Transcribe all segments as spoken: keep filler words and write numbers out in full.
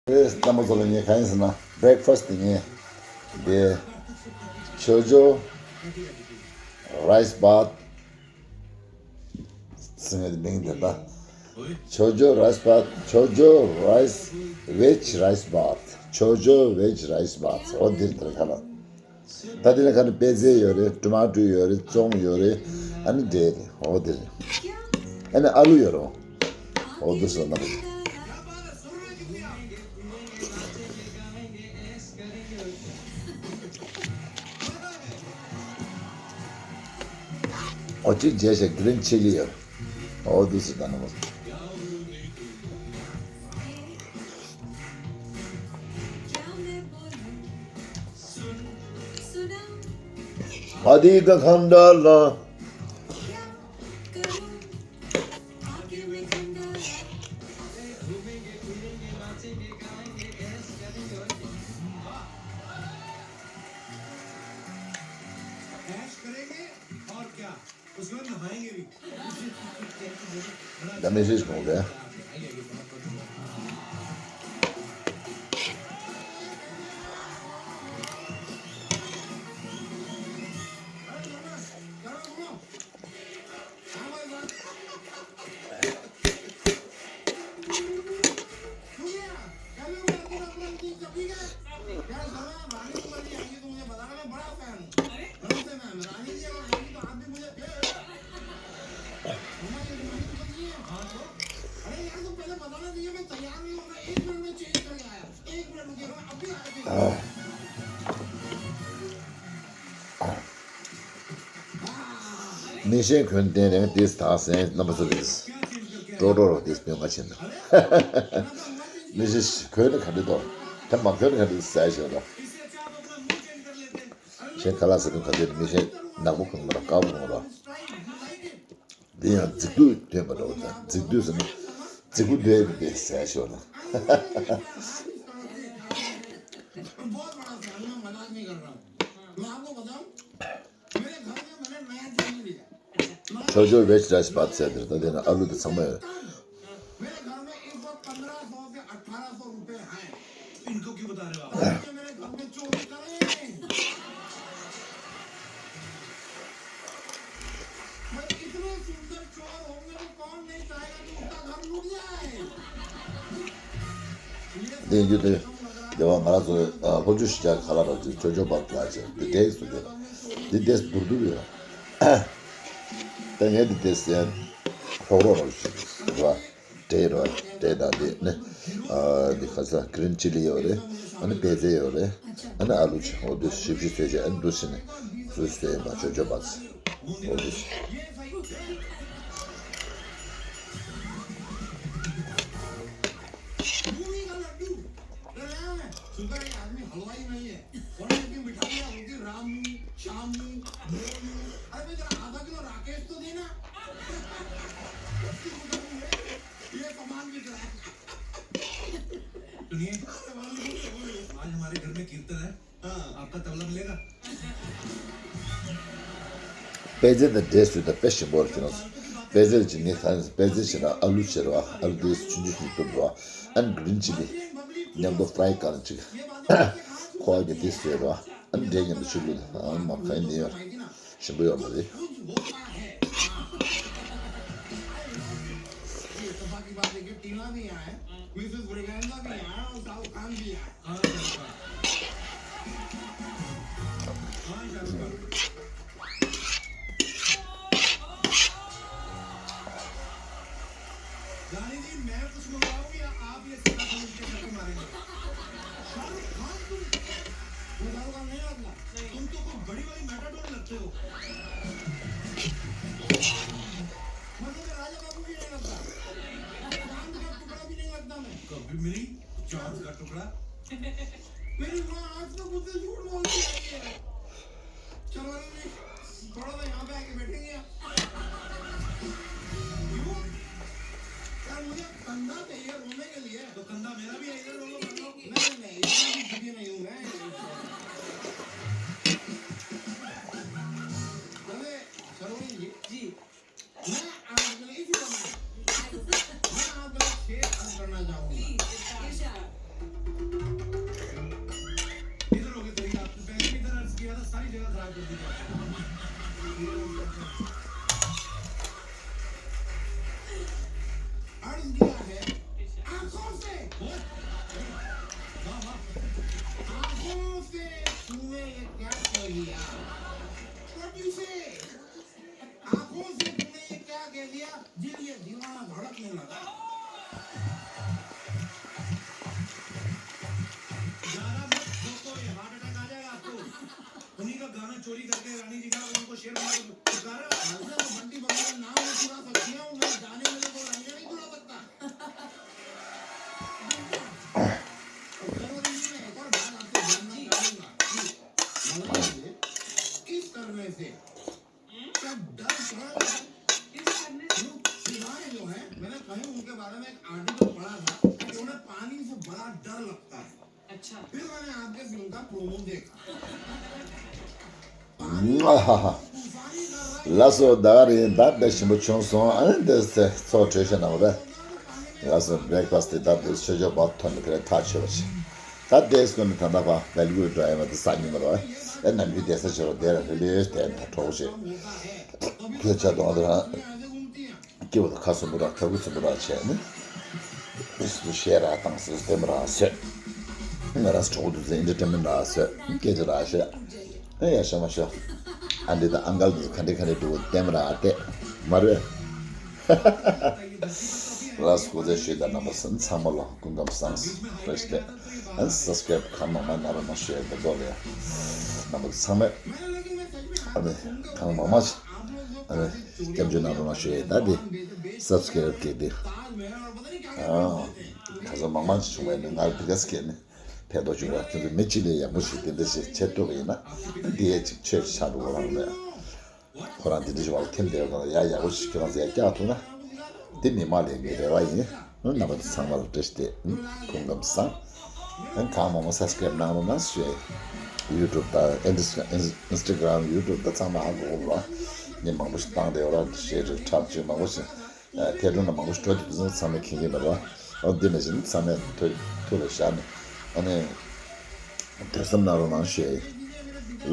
རེད། རྣམ་པ་ཚོ་ལ་ངས་གང་ཡིན་ཟེར་ན། བྷེ་རེག་ཕ་སི་ཊི་དེ་ངས་འདི་ཆོ་ཆོ་རའི་སི་བཱད་ཟེར་བའི་མིང་དེ་ད། ཆོ་ཆོ་རའི་སི་བཱད། ཆོ་ཆོ་རའི་སི། ཝེཇ་རའི་སི་བཱད། ཆོ་ཆོ་ཝེཇ་རའི་སི་བཱད། འོ་འདིར་དེར་ཁ་ལ། ད་དེ་ནས་ཁ་ནས་པད་ཚལ་ཡོད་རེད། ཊ་མ་ཊོ་ཡོད་རེད། ཙོང་ཡོད་རེད། ཨ་ནི་འབྲས་རེད། འོ་དེ་རེད། ཨ་ནི་ཨ་ལུ་ཡོད་རེད། འོ་དེ་སོང་ན། འོ་གཅིག་བྱས་ཤག་གྷི་རིན་ཆི་ལི་ཡོད། འོ་དེ་སོང་ན། ཨ་དེ་ག་གང་འདྲ་ལ། ऐश करेंगे और क्या, उसके बाद नहाएंगे भी। Da me se scude. མིག་ཤེལ་གོན་བསྟན་ནས་དེས་དག་སེང་རྣམ་པ་ཚོ་རེད། ཀྲོ་ཀྲོ་རོ་དེས་སྟོན་ཁ་ཕྱིན་འདུག་མིག་ཤེལ་གོན་ནས་ག་འདྲ་འདུག་དེ་མ་གོན་ནས་ག་འདྲ་ཟེར་བཞག་འདུག་གཞན་ཁ་ལག་ཟ་དུས་ག་ཚོད་མིག་ཤེལ་ནག་པོ་གོན་དགོས་ར། དཀར་པོ་གོན་དགོས་ར། འདི་ཡང་རྫིག་དུས་ཐོན་པ་འདྲ་བོ་དང་། རྫིག་དུས་ཟེར་ན་རྫིག་པོ་འདོད་པའི་དེ་ཟེར་ཞོར་ལ། ཆོ་ཆོ་ཝེཇ་རའི་སི་བཱད་ཟེར་དེར་ད་དེ་ན་ཨ་ལུ་དེ་ཚང་མ་ཡོད། इनको क्यों बता रहे हो आप? ये मेरे घर में चोरी करें। भाई, इतने सुंदर चोर होंगे तो कौन नहीं चाहेगा कि उसका घर लूट जाए? འདི་ཡོད་དེ། དེ་བ་ང་རང་ཚོ་ལྷོ་ཕྱོགས་གཞིས་ཆགས་ཁ་ལག་ར་ཅིག་ཆོ་ཆོ་བཱད་ལ་ཅིག་འདི་འདྲས་སུ་ཡོད། འདི་འདྲས་སུ་འདུར་འདུར་ཡོད། ད་ངས་འདི་འདྲས་ཡང་ལྷོག་རོགས་རོགས་ཞིག་རེད་བ། འབྲས་རོ། འབྲས་དང་འདི་ནི། ཨ་འདི་ག་ས་གྷི་རིན་ཆི་ལི་ཡོད་རེད། ཨ་ནི་པད་ཚལ་ཡོད་རེད། ཨ་ནི་ཨ་ལུ་ཆེ་འོ་འདི་ཞིབ་ཞིབ་བཟོས་བྱས་ཨ་ནི་འདུ་ཤེས་ནས་བཟོས་བཟོས་ཡིན་པ་ཆོ་ཆོ་བཱད། འོ་འདི་ཞིག सुनिए, आज हमारे घर में कीर्तन है। आपका तबला मिलेगा? པད་ཚལ་དང་འབྲས་བཟོས་དང་དཔེ་ཞིམ་པོ་རེད་ཅེས་ན། པད་ཚལ་ཅིག་ནི་གང་ཡིན། པད་ཚལ་བྱས་ན་ཨ་ལུ་བྱས་རོ། ཨ་ལུ་དེ་ཆུང་ཆུང་ཞིག་གཏུབ་རོ། ཨ་ནི་གྷི་རིན་ཆི་ལི་མཉམ་དུ་ཧྥ་རའི་ཀར་ཅིག་ཁོ་ཨ་གི་དེ་བཟོས་རོ། ཨ་ནི་འབྲས་མཉམ་དུ་ཆུ་བླུགས། ཨ་མ་གང་ཡིན་ནི་ཡོད། ཞིམ་པོ་ཡོད་མ་རེད། ये इत्तेफाक की बात है कि टीना भी यहाँ है, मिसेस ब्रिगेंजा भी यहाँ है और शाहरुख खान भी यहाँ है। रानी जी, मैं कुछ मंगवाऊं या आप ये सीधा समझ के छक्के मारेंगे? शाहरुख खान, तुम वो दारू का नहीं लगना। तुम तो कोई बड़ी वाली मेटाडोर लगते हो। मतलब मैं राजा बाबू भी नहीं लगता, चांद का टुकड़ा भी नहीं लगता मैं। कभी भी नहीं, चांद का टुकड़ा। मेरी माँ आज तक मुझसे झूठ बोलती आई है। चलो अरुण जी, थोड़ा सा यहाँ पे आके बैठेंगे आप? क्यों? यार, मुझे कंधा चाहिए रोने के लिए। तो कंधा मेरा भी है, इधर रो लो, कर लो। नहीं, नहीं, इतना भी दुखी नहीं हूँ मैं। अरे, सरोज जी। जी। मैं आपके लिए इसी तरह, मैं आपके लिए छह अर्ज करना चाहूंगा। प्लीज, इरशाद। आंखों से तूने ये क्या कह लिया? What you say? आंखों से तूने ये क्या कह दिया? दिल ये दीवाना धड़कने लगा। ज्यादा मत ठोको, ये हार्ट अटैक आ जाएगा आपको। उन्हीं का गाना चोरी करके रानी जी का, उनको शेर बना के पुकारा। अरे वो बंटी बबली का नाम नहीं सुना सकती है, वो मेरे गाने में तो लाइनें नहीं सुना सकता। और कल और मैं एक और बात आपसे जानना चाहूंगा कि भला ये किस तरह से जब डर पड़ा, किस तरह से? सिवाय जो है, मैंने कहीं उनके बारे में एक आर्टिकल पढ़ा था कि उन्हें पानी से बड़ा डर लगता है। अच्छा। फिर मैंने आपके फिल्म का प्रोमो देखा। ལགས་སོ། ད་ག་རེད། ད་དཔེ་ཞིམ་པོ་བྱུང་སོང་། ཨ་ནི་འདི་ཚོ་གྲོས་བྱེད་གནང་རོགས། ལགས་སོ། བྷི་རེག་ཕ་སི་ཊི་དེ་ད་དེ་ཆོས་ཕྱོགས་བར་ཐོན་ནས་དེ་ལས་ཐག་ཆོད་པ་བྱེད། ད་དེ་སོང་ནས་ད་ལྟ་བ་བལ་ཀུ་འགྲོ་ཡ་མ་དེ་ས་ཉིན་མ་རོ། ཨེ་ནམ་རྒྱུན་བསྡད་ས་ཆོས་རོགས་དེ་ལ་ལྷོད་ལྷོད་བསྡད་ནས་གྲོགས་བྱེད། ཁྱོད་ཆ་དོང་དེ་རང་སྐྱེ་བོ་དང་ཁ་སུམ་པོ་ར་ཁ་ཁུ་སུམ་པོ་ར་བྱས་ནས། ཨིས་དུ་ཤེས་ར་བཏང་སོ་ལྟད་མོ་ར་བཟོས། ང་རང་གྲོགས་དུ་ཟེར་ཨེན་ཊར་ཊེན་མེན་ཊི་ར་བཟོས། སྐད་ཆ་ར་བཤད། ཨེ་ཡ་ཤ་མ་ཤ། ཨ་འདི་དང་ཨང་ཀལ་དུ་ག་འདྲ་ག་འདྲ་འདུག་ལྟད་མོ་ར་བལྟས། མ་རེད། ལགས་སོ། སྐུ་ཚེ་ཞུས་དང་རྣམ་པ་ཚང་མ་ལ་སྐུ་ཁམས་བཟང་། བཀྲ་ཤིས་བདེ་ལེགས། ཨ་ནི་སབ་སི་ཀ་རེབ་གང་མང་མང་གནང་རོགས་གནང་ཞུ་ཡ་འདི་ཚོ་ལ་ཡ། རྣམ་པ་ཚང་མས་ཨ་ནི་གང་མང་མང་ཞིག་ཨ་ནི་སྐྱབས་འཇུག་གནང་རོགས་གནང་ཞུ་ཡ། ད་འདི་སབ་སི་ཀ་རེབ་གལ་ཏེ་ཨ་ག་ཚོད་མང་མང་ཞིག་བྱུང་བས་ནི་ང་ལ་འདི་ག་སྐད་ནི་ཕན་ཐོགས་བྱུང་བ། ཁྱོད་ཚོ་མི་གཅིག་ལས་ཡག་པོ་ཞིག་དེ་འདྲ་ཞིག་བྱེད་ཐུབ་པ་ཡིན་ན་འདི་ཡས་ཅིག་ཆོས་ཆགས་འགྲོ་གི་རང་རེད། ཁོ་རང་དེ་འདྲ་ཞིག་བར་ཐིམ་བསྡད་ཡོད་ན་ཡ་ཡག་པོ་ཞིག་ཁྱོད་རང་ཚོས་ཡ་བཀྱག་ཐུབ་ན། འདི་མི་མང་ལས་ངའི་རེ་བ་ཡིན། རྣམ་པ་ཚོ་ཚང་མ་ལ་བཀྲ་ཤིས་བདེ་ལེགས། སྐུ་ཁམས་བཟང་། གང་མང་མང་སབ་སི་ཀ་རེབ་གནང་རོགས་གནང་ཞུ། ཡུ་ཊུབ་དང་ཨིན་སི་ཊ་གྷ་རམ། ཡུ་ཊུབ་དང་ཚང་མ་ཧ་གོ་གོ་ར། མི་མང་པོ་ཞིག་བཏང་བསྡད་ཡོད་ར། ཞེ་དྲག་འཁྲབ་ཆེ་མང་པོ་ཞིག་ཐལ་སྒྲོན་ལ་མང་པོ་ཞིག་འགྲོ་དུས་ཚང་མས་མཁྱེན་གྱི་མེད་པ། འོ་འདི་ནང་བཞིན་ཚང་མས་ཐུགས་ཐུགས་ལ་བཞག་ནས་ཨ་ནི་ཐོས་བསམ་གནང་རོགས་གནང་ཞུ་ཡ་ཡིན།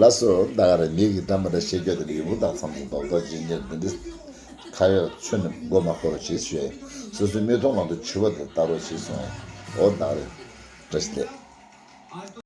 ལགས་སོ། ད་ག་རེ་མི་གི་འདྲ་མི་འདྲ་བཤད་རྒྱུ་དེ་ཡོང་ད་མཚམས་སུ་རྡོག་རྡོག་ཅིག་ཉེར་འདི་འདི་ཁ་ཡོད་ཆོས་ནི་མགོ་མ་འཁོར་རོགས་ཞེས་ཞུ་ཡ་ཡིན། སོ་སོའི་མིག་མཐོང་ལམ་དུ་བྱུས་པ་དེ་ལྟ་རོགས་ཞེས་གསུངས་ཡ་ཡིན། འོ་ད་ག་རེ་བཀྲ་ཤིས་བདེ་ལེགས།